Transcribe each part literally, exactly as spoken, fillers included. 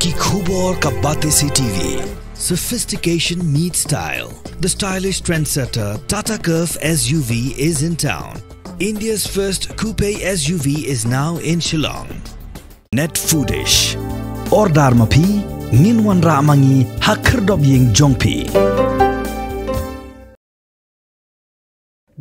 Ki khubor ka Batesi T V. Sophistication meets style. The stylish trendsetter Tata Curvv S U V is in town. India's first coupe S U V is now in Shillong. Net Foodish. Order ma phi, ngin wanrah ma ngi ha khyrdop ïing jong phi.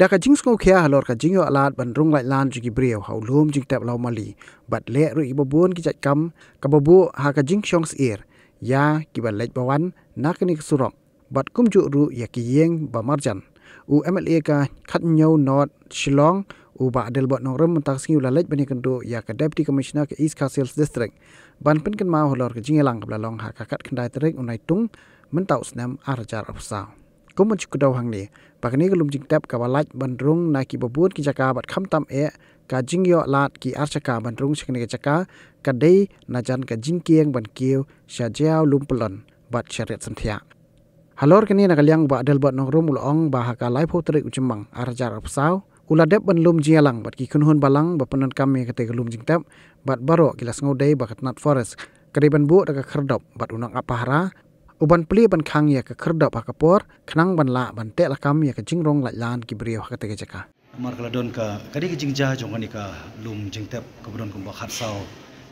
Da ka jingsngewkhia halor ka jingïoh lad ban rung laitlan jong ki briew ha u lum jingtep Lawmali, bad leh ruh ïa kiba bun ki jait kam, kaba buh ha ka jingshong syier ïa kiba leit ba wan na kane ka surok, bad kumjuh ruh ïa ki ïing ba marjan, u M L A ka khathynñiew North Shillong, u Bah Adelbert Nongrum, mynta ka sngi u la leit ban ïakynduh ïa ka Deputy Commissioner ka East Khasi Hills District ban pynkynmaw halor ka jingïalang kaba la long ha ka khatkhyndai tarik u Naitung mynta u snem ar hajar arphew saw. Kum ban shu kdew hangne ba kane ka lum jingtep kaba lait ban rung na kiba bun ki jaka bad khamtam eh ka jingïoh lad ki ar jaka ban rung sha kane ka jaka, ka dei na jan ka jingkieng ban kiew sha Jaïaw Lumpyllon bad sha Riat Synthiah. Halor kane, na ka liang u Bah Adelbert Nongrum u la ong ba ha ka laiphew tarik u Jymmang ar hajar arphew saw u la dep ban lum jingïalang bad ki kynhun balang ba pyndonkam ïa katei ka lum jingtep, bad baroh ki la sngewdei ba ka tnat forest ka dei ban buh da ka khyrdop bad u nongap pahara u ban plie ban khang ïa ka khyrdop ha ka por khnang ban lah ban teh lakam ïa ka jingrung laitlan ki briew ha katei ka jaka. Namar ka la don ka, ka dei ka jingjia jong kane ka lum jingtep kaba don kumba khatsaw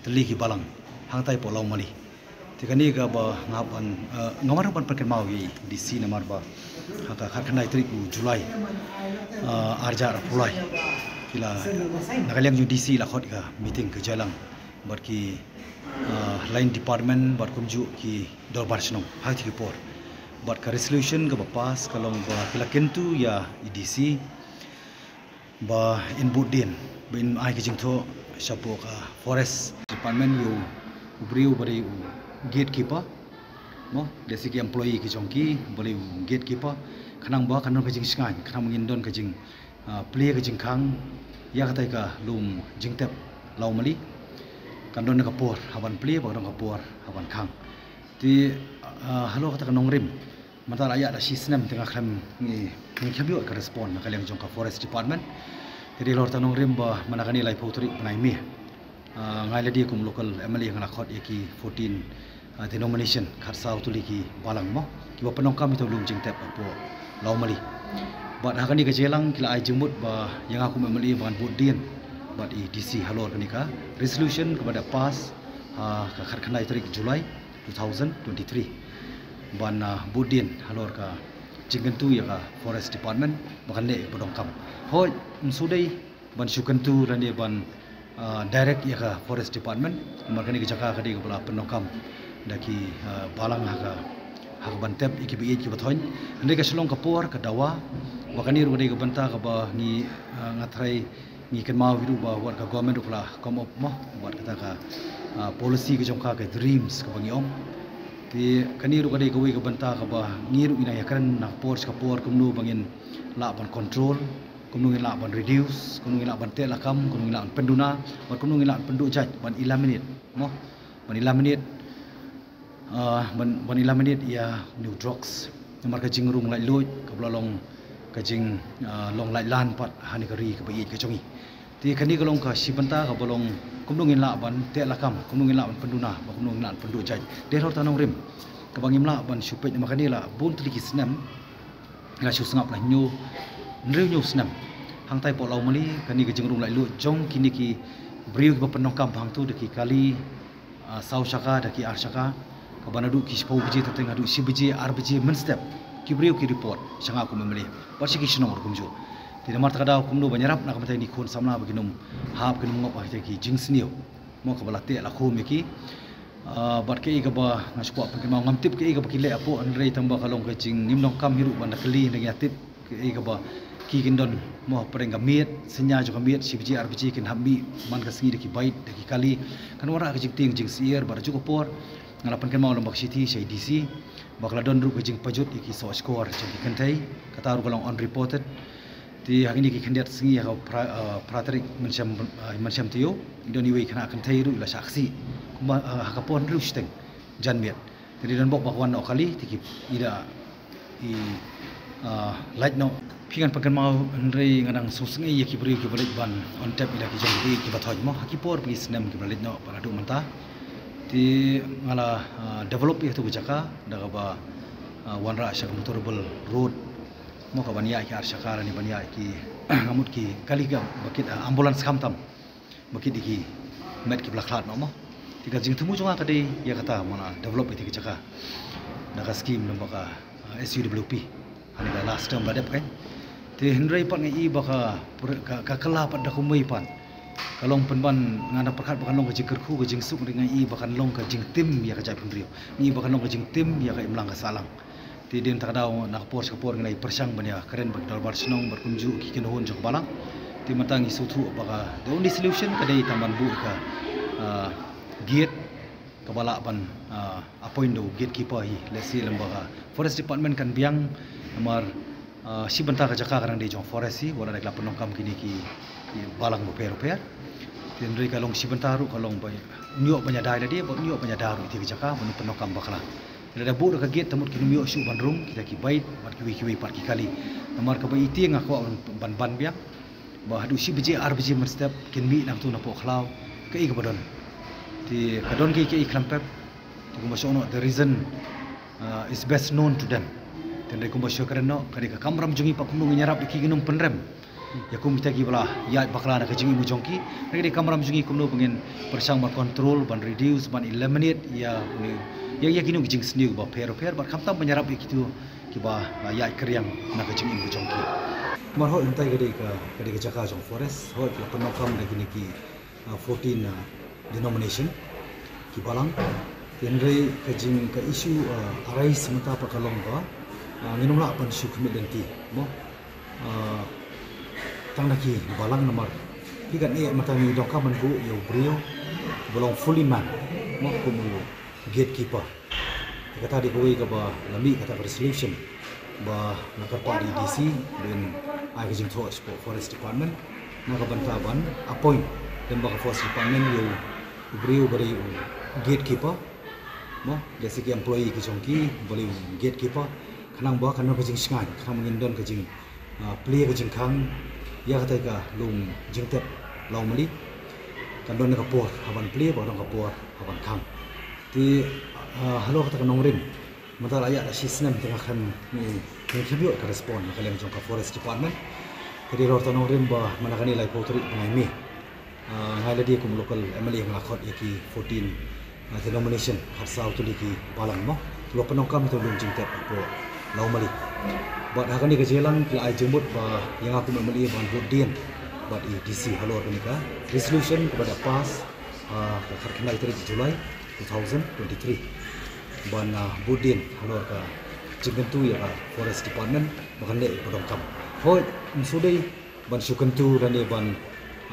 tylli ki balang hangtai hapoh Lawmali. Te kane kaba nga hap ban, eh, nga wan ruh ban pynkynmaw ïa i D C namar ba ha ka khatkhyndai tarik u July, eh, ar hajar arphew lai, ki la, na ka liang jong D C la khot ka meeting ka jailang bad ki, eh, line department bad kumjuh ki dorbar shnong ha kiti ki por. Bad ka resolution kaba pass ka long ba ki la kyntu ïa i D C ba in bud dien, ba in ai ka jingthoh shapoh ka forest department ïa u briew ba dei u gatekeeper, mo, lehse ki employee ki jong ki, ba dei u gatekeeper, khnang ba kan don ka jingshngaiñ, khnang ba ngin don ka jing, ah, plie ka jingkhang ïa katei ka lum jingtep Lawmali. Kan don ka por ha ban plie, ba kan don ka por ha ban khang. Te, ah, halor kata ka nongrim, mynta la ïaid da shi snem te nga khlem, ngi, ngi khlem ïoh ka respond na ka liang jong ka forest department. Te dei halor kata ka nongrim ba mynta kane laiphew tarik bnai May, ah, nga lade kum local M L A nga la khot ïa ki fourteen, ah, denomination, khatsaw tylli ki balang, mo, kiba pyndonkam ïa uta u lum jingtep hapoh Lawmali. Bad ha kane ka jailang ki la ai jingmut ba ïa nga kum M L A ba ngan bud dien bad i D C halor kane ka resolution kaba da pass ha ka khatkhyndai tarik July two thousand twenty-three, ban, ah, bud dien halor ka jingkyntu ïa ka forest department ba kan leh ïa kaba donkam. Hooid, ym shu dei ban shu kyntu lane ban, ah, direct ïa ka forest department, namar kane ka jaka ka dei kaba la pyndonkam da ki, ah, balang ha ka, ha ka ban tep ïa kiba ïeit kiba thoiñ. Hynrei ka shu long ka por ka dawa ba kane ruh ka dei ka bynta kaba ngi, ah, nga tharai ngi kynmaw hi ruh ba wat ka government ruh ka la come up mo, wat kata ka, ah, policy ka jong ka, ka dreams kaba ngi ong. Te kane ruh ka dei kawei ka bynta kaba ngi ruh ngi nang ïakren na ka por sha ka por kumno ba ngin lah ban control, kumno ngin lah ban reduce, kumno ngin lah ban teh lakam, kumno ngin lah ban pynduna, bad kumno ngin lah ban pynduh jait, ban eliminate, mo, ban eliminate, ah, ban, ban eliminate ïa une u drugs. Namar ka jingrung laitluid kaba la long ka jing, ah, long laitlan pat ha kane ka ri kaba ïeit ka jong ngi. Te kane ka long ka shi bynta kaba long kumno ngin lah ban teh lakam, kumno ngin lah ban pynduna, bad kumno ngin lah ban pynduh jait. Dei halor kata ka nongrim kaba ngim lah ban shu peit namar kane la bun tylli ki snem la shu sngap, la hynñiew, hynriew hynñiew snem hangtai hapoh Lawmali, kane ka jingrung laitluid jong kine ki briew kiba pyndonkam hangto da ki kali, ah, saw shaka da ki ar shaka, kaba naduh ki shiphew baje teng teng haduh shi baje, ar baje mynstep ki briew ki report sha nga kum M L A bad sha ki shnong ruh kumjuh. Te namar kata ka daw kumno ban ïarap na ka bynta kine ki khun samla ba kin ym hap, kin ym ngop ha kita ki jingsniew, mo, kaba la teh la khum ïa ki. Ah, bad kaei kaba nga shu kwah pynkynmaw, ngam tip kaei kaba ki leh hapoh, hynrei tang ba ka long ka jing, ngim donkam hi ruh ban da kylli, hynrei ngi ïa tip kaei kaba ki kin don, mo, hapdeng ka miet, synñia jong ka miet, shi baje ar baje kin hap mih man ka sngi da ki bike, da ki kali. Kan wanrah ka jingtieng jingsyier, bad ha kajuh ka por nga la pynkynmaw lyngba ka shithi sha i D C ba ka la don ruh ka jingpajut ïa ki soh shkor jong ki kynthei, kata ruh ka long unreported. Te ha kine ki khyndiat sngi ha ka phra, ah, phra tarik Mynshem, ah, Mynshem Taïew, i don iwei i khynnah kynthei ruh i la shah ksih kumba, ah, ha ka por hynriew shiteng janmiet. Te i don bok ba ka wan noh kali, te ki, i da, i, ah, lait noh. Phi, ngan pynkynmaw, hynrei nga dang sngewsynei ïa ki briew kiba leit ban on tap ïa la ki jong ki, kiba thoiñ, mo, ha ki por ba ki snem kiba leit noh bad haduh mynta. Te nga la, ah, develop ïa katu ka jaka da kaba, ah, wanrah sha ka motorable road. Mo ka ban ïaid ki ar shaka lane ban ïaid ki, nga mut ki kali kaba kit, ah, ambulance khamtam. Ba kit ïa ki met kiba la khlad noh mo. Te ka jingthmu jong nga ka dei ïa kata, mo, nga develop ïa kata ka jaka da ka scheme lem bad ka, ah, S U W P. Hangne ka last term ba dep kein. Te hynrei pat nga i ba ka, ka, ka kylla pat da kumwei pat. Ka long pynban, nga dang pyrkhat ba kan long ka jingkyrkhu, ka jingsuk, hynrei nga i ba kan long ka jingtim ïa ka jaitbynriew. Nga i ba kan long ka jingtim ïa ka imlang ka sahlang. Te dei na kata ka daw na ka por sha ka por ngin ïa pyrshang ban ïa kren bad ki dorbar shnong bad kumjuh ki kynhun jong ka balang. Te mynta ngi sngewthuh ba ka, the only solution ka dei tang ban buh ka, ah, gate kaba lah ban, ah, appoint da u gatekeeper hi, lehse lem bad ka forest department kan biang, namar, ah, shi bynta ka jaka ka dang dei jong forest hi, wat la dei ka la pyndonkam kine ki, ki balang bapher bapher. Te hynrei ka long shi bynta ruh ka long ba un ïoh ban ïada ïa lade bad un ïoh ban ïada ruh ïa kata ka jaka ban pyndonkam bakla. Lada buh da ka gate te mut kin ym ïoh shuh ban rung kita ki bike bad kiwei kiwei pat ki kali. Namar kaba ïa kata nga kwah ban ban biang ba haduh shi baje ar baje mynstep kin mih nangtu napoh khlaw kaei kaba don. Te ka don kaei kaei khlem pep. Te kumba shu ong noh, the reason, uh, is best known to them. Te hynrei kumba shu kren noh, ka dei ka kamram jong ngi pat kumno ngin ïarap ïa ki, ngin ym pynrem ïa kum kita kiba la ïaid bakla na ka jingim ka jong ki. Ka dei ka kamram jong ngi kumno ba ngin pyrshang ban control, ban reduce, ban eliminate ïa, ïa, ïa kino ki jingsniew bapher bapher bad khamtam ban ïarap ïa kito kiba la ïaid kyrïang na ka jingim ka jong ki. Namar hooid, mynta ka dei ka, ka dei ka jaka jong forest, hooid, la pyndonkam da kine ki, ah, fourteen, ah, denomination ki balang. Hynrei ka jing, ka issue, ah, arise mynta pat ka long ba, ah, ngin ym lah ban shu khmih lynti mo, ah, tang na ki balang namar phi kan ïohi mynta ngi donkam ban buh ïa u briew ba long fully man mo, kum u gatekeeper. Te kata dei kawei kaba la mih kata ka resolution ba la kyrpad ïa i D C ban ai ka jingthoh sha ka Forest Department na ka bynta ban appoint lem bad ka Forest Department ïa u briew ba dei u gatekeeper mo, lehse ki employee ki jong ki ba dei u gatekeeper, khnang ba kan don ka jingshngaiñ, khnang ba ngin don ka jing ah, plie ka jingkhang ïa kata ka lum jingtep lawmali. Kan don ka por ha ban plie bad don ka por ha ban khang. Te, ah, halor kata ka nongrim mynta la ïa da shi snem te nga khlem, hmm, nga khlem ïoh ka respond na ka liang jong ka Forest Department. Ka dei halor kata ka nongrim ba mynta kane laiphew tarik bnai May. Ah, nga lade kum local M L A nga la khot ïa ki fourteen, ah, denomination, khatsaw tylli ki balang mo, ki ba pyndonkam ïa ka lum jingtep hapoh Lawmali. Bad ha kane ka jingïalang ki la ai jingmut ba ïa nga kum M L A ban bud dien bad i D C halor kane ka resolution kaba da pass, ah, ka khatkhyndai tarik July two thousand twenty-three ban, ah, bud dien halor ka jingkyntu ïa ka Forest Department ba kan leh ïa ka pyndonkam. Hooid, ym shu dei ban shu kyntu lane ban,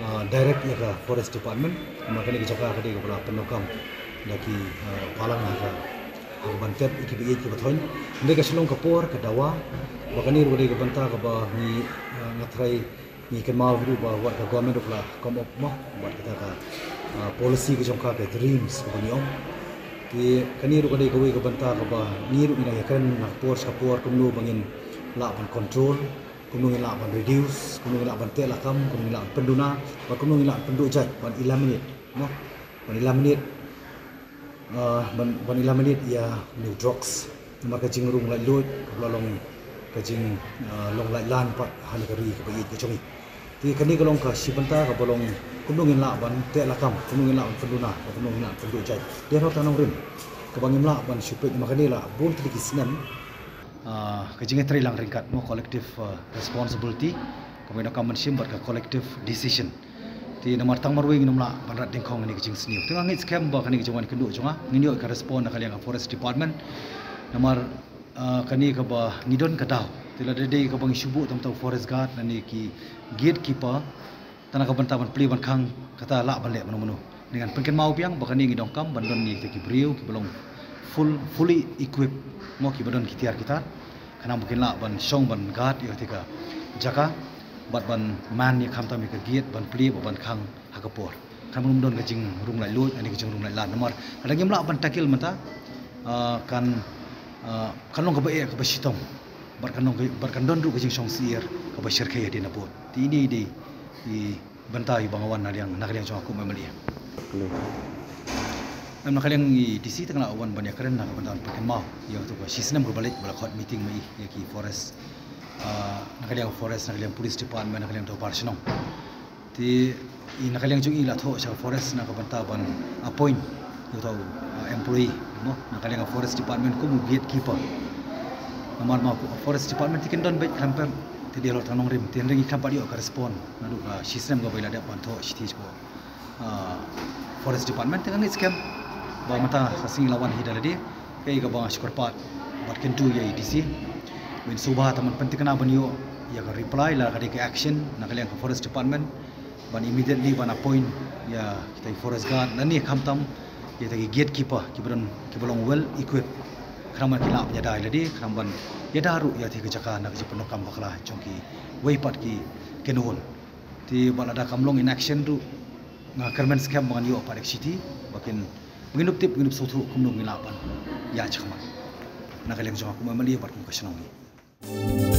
ah, direct ïa ka Forest Department. Namar kane ka jaka ka dei kaba la pyndonkam da ki, ah, balang ha ka, ha ka ban tep ïa ki ba ïeit ki ba thoiñ. Hynrei ka shu long ka por, ka dawa ba kane ruh ka dei ka bynta kaba ngi, ah, nga tharai ngi kynmaw hi ruh ba wat ka government ruh ka la come up mo bad kata ka, ah, policy ka jong ka, ka DREAMS kaba ngi ong. Te kane ruh ka dei kawei ka bynta kaba ngi ruh ngi nang ïakren na ka por sha ka por kumno ba ngin lah ban control, kumno ngin lah ban reduce, kumno ngin lah ban teh lakam, kumno ngin lah ban pynduna, bad kumno ngin lah ban pynduh jait, ban eliminate, mo? Ban eliminate, ah, ban, ban eliminate ïa une u drugs. Namar ka jingrung laitluid ka la long ka jing, ah, long laitlan pat ha kane ka ri kaba ïeit ka jong ngi. Te kane ka long ka shi bynta kaba long kumno ngin lah ban teh lakam, kumno ngin lah ban pynduna, bad kumno ngin lah ban pynduh jait. Dei halor kata ka nongrim kaba ngim lah ban shu peit, namar kane la bun tylli ki snem, ah, ka jingïatreilang ryngkat, mo, collective, ah, responsibility, kaba ngi donkam ban shim bad ka collective decision. Te namar tang marwei ngin ym lah ban rat dyngkhong ïa kane ka jingsniew. Te nga ngeit skhem ba kane ka jingwan kynduh jong nga ngin ïoh ka respond na ka liang ka Forest Department. Namar, ah, kane kaba ngi don ka daw. Te lada dei kaba ngi shu buh tang uta u forest guard lane ki gatekeeper, tang na ka bynta ban plie ban khang, kata lah ban leh mano mano. Ngi ngan pynkynmaw biang ba kane ngi donkam ban don ïa kita ki briew kiba long full, fully equipped, mo, kiba don ki tiar ki tar, khnang ba kin lah ban shong ban guard ïa kata ka jaka bad ban man ïa, khamtam ïa ka gate ban plie bad ban khang ha ka por, khnang ba ym don ka jingrung laitluid lane ka jingrung laitlan. Namar lada ngim lah ban tackle mynta, ah, kan, ah, kan long kaba eh kaba shitom bad kan long ka, bad kan don ruh ka jingshongsyier kaba shyrkhei hadien habud. Te ine i dei i bynta iba nga wan na liang, na ka liang jong nga kum M L A. Na ka liang i D C te nga la wan ban ïakren na ka bynta ban pynkynmaw ïa kato ka shisnem kaba la leit ba la khot meeting ma i ïa ki forest, ah, na ka liang forest, na ka liang police department, na ka liang dorbar shnong. Te i na ka liang jong i la thoh sha forest na ka bynta ban appoint ïa uto u, ah, employee, no, na ka liang forest department kum u gatekeeper. Namar ma forest department te kin don beit khlem pep, te dei halor tang nongrim, te hynrei ngi khlem pat ïoh ka respond naduh ka shisnem kaba i la dep ban thoh shithi sha, ah, forest department. Te nga ngeit skhem ba mynta ka sngi la wan hi da lade, kaei kaba nga shu kyrpad bad kyntu ïa i D C, ban sngewbha tang ban pynthikna ban ïoh ïa ka reply lada ka dei ka action na ka liang ka forest department ban immediately ban appoint ïa kita ki forest guard lane khamtam ïa kita ki gatekeeper kiba don, kiba long well equipped, khnang ban kin lah ban ïada ïa lade, khnang ban ïada ruh ïa kita ki jaka na ka jingpyndonkam bakla jong kiwei pat ki kynhun. Te bad lada kam long in action ruh, nga kyrmen skhem ba ngan ïoh pat ka shithi ba kin, ba ngin ïoh tip, ba ngin ïoh sngewthuh kumno ngin lah ban ïaid shakhmat na ka liang jong nga kum u M L A bad kum ka shnong hi.